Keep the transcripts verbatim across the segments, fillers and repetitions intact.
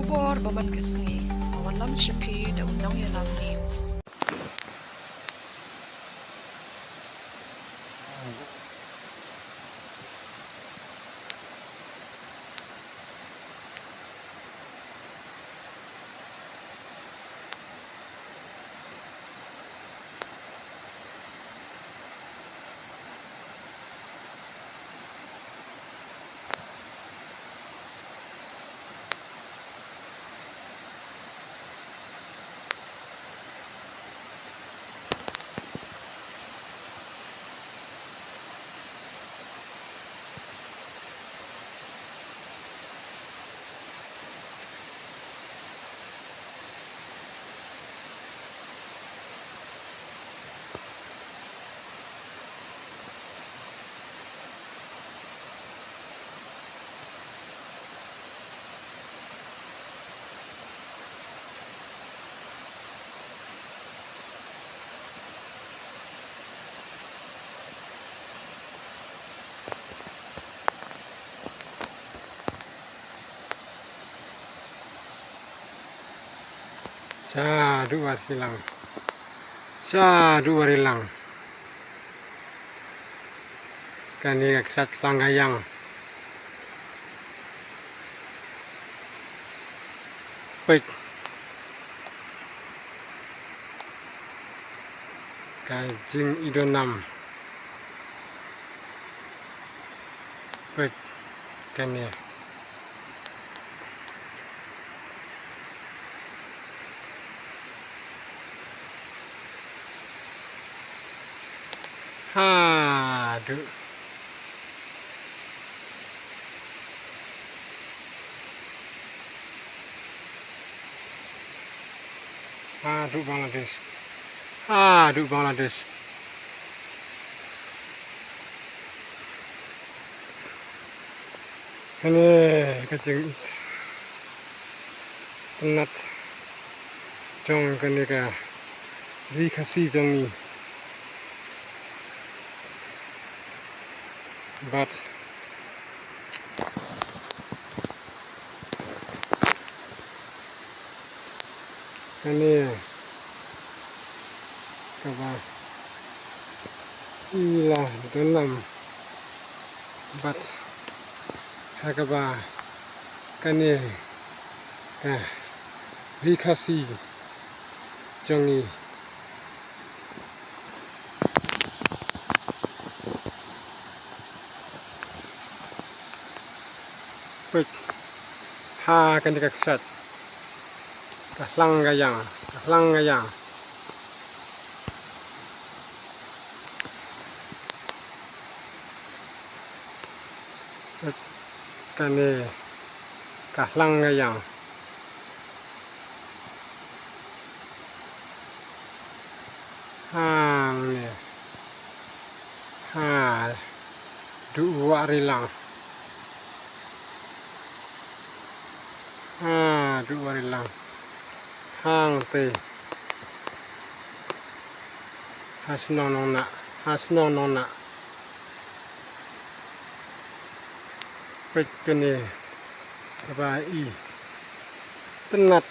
por bad man ka sngi, nga wanlam sha phi da u Nongïalam News. Shaduh Warilang. Shaduh Warilang. Kane ka kshaid Hlangaiang. Peit. Ka jingïadon nam. Peit kane. Haduh. Haduh Bangladesh. Haduh Bangladesh. Kane ka jingïeit tynnat jong kane ka ri Khasi jong ngi. Bad kane kaba i la don nam bad ha kaba kane ka ri Khasi jong ngi. Peit ha kane ka kshaid ka Hlangaiang, ka Hlangaiang. Peit kane ka Hlangaiang. Hangne. Haduh Warilang. Haduh Warilang. Hangtei. Ha shnong Nongnah. Ha shnong Nongnah. Peit kane kaba i tynnat,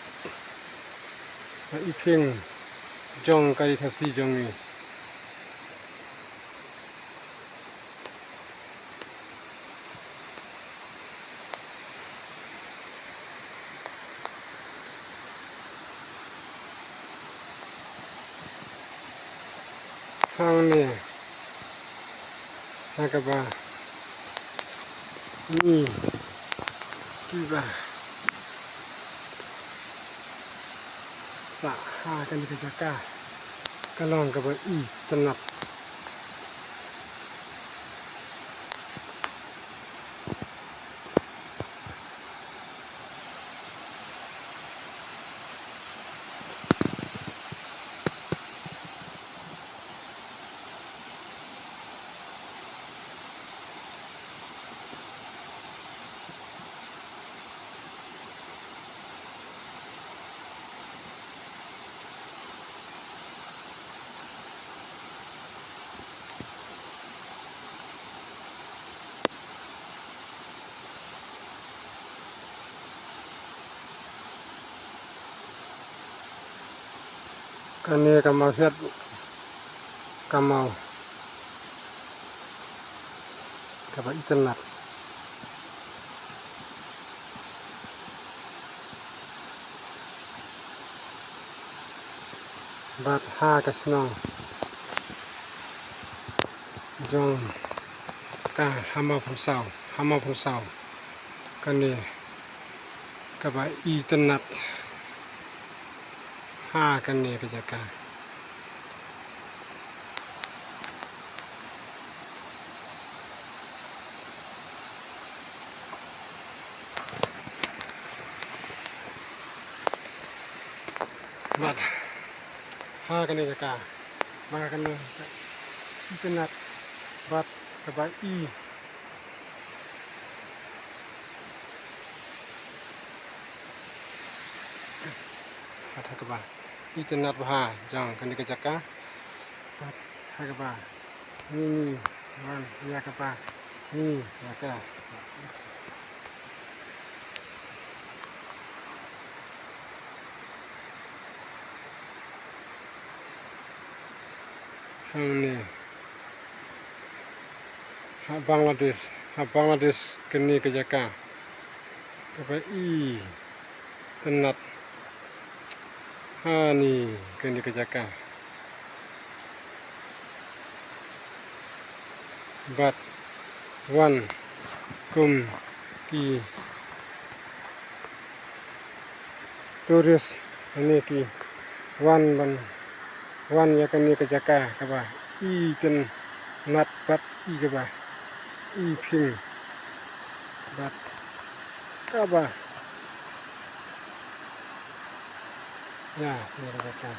ba i pynjong ka ri Khasi jong ngi. Hangne ha kaba ngi kiba sah ha kane ka jaka ka long kaba i tynnat. Kane ka maw hiat, ka maw, kaba itynnat. Bad ha ka shnong jong ka ha Mawphyrsaw, ha Mawphyrsaw, kane kaba itynnat ha kane ka jaka. Bad ha kane ka jaka, bad ha kane ka itynnat, bad kaba i, bad ha kaba itynnat bha jong kane ka jaka, bad ha kaba Ni, ni, wan, ïa kaba. Ni, ïa ka. Hangne. Ha Bangladesh, ha Bangladesh kane ka jaka. Kaba i tynnat. Hani kane ka jaka. Bad wan kum ki tourist, kane ki wan ban wan ïa kane ka jaka kaba itynnat bad i kaba i phin bad kaba, ïa, ïa kaba ka.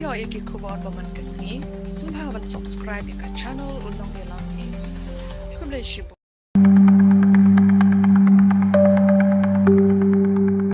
Ïoh ïa ki khubor ba man ka sngi, sngewbha ban subscribe ïa ka channel U Nongïalam News. Khublei shibun.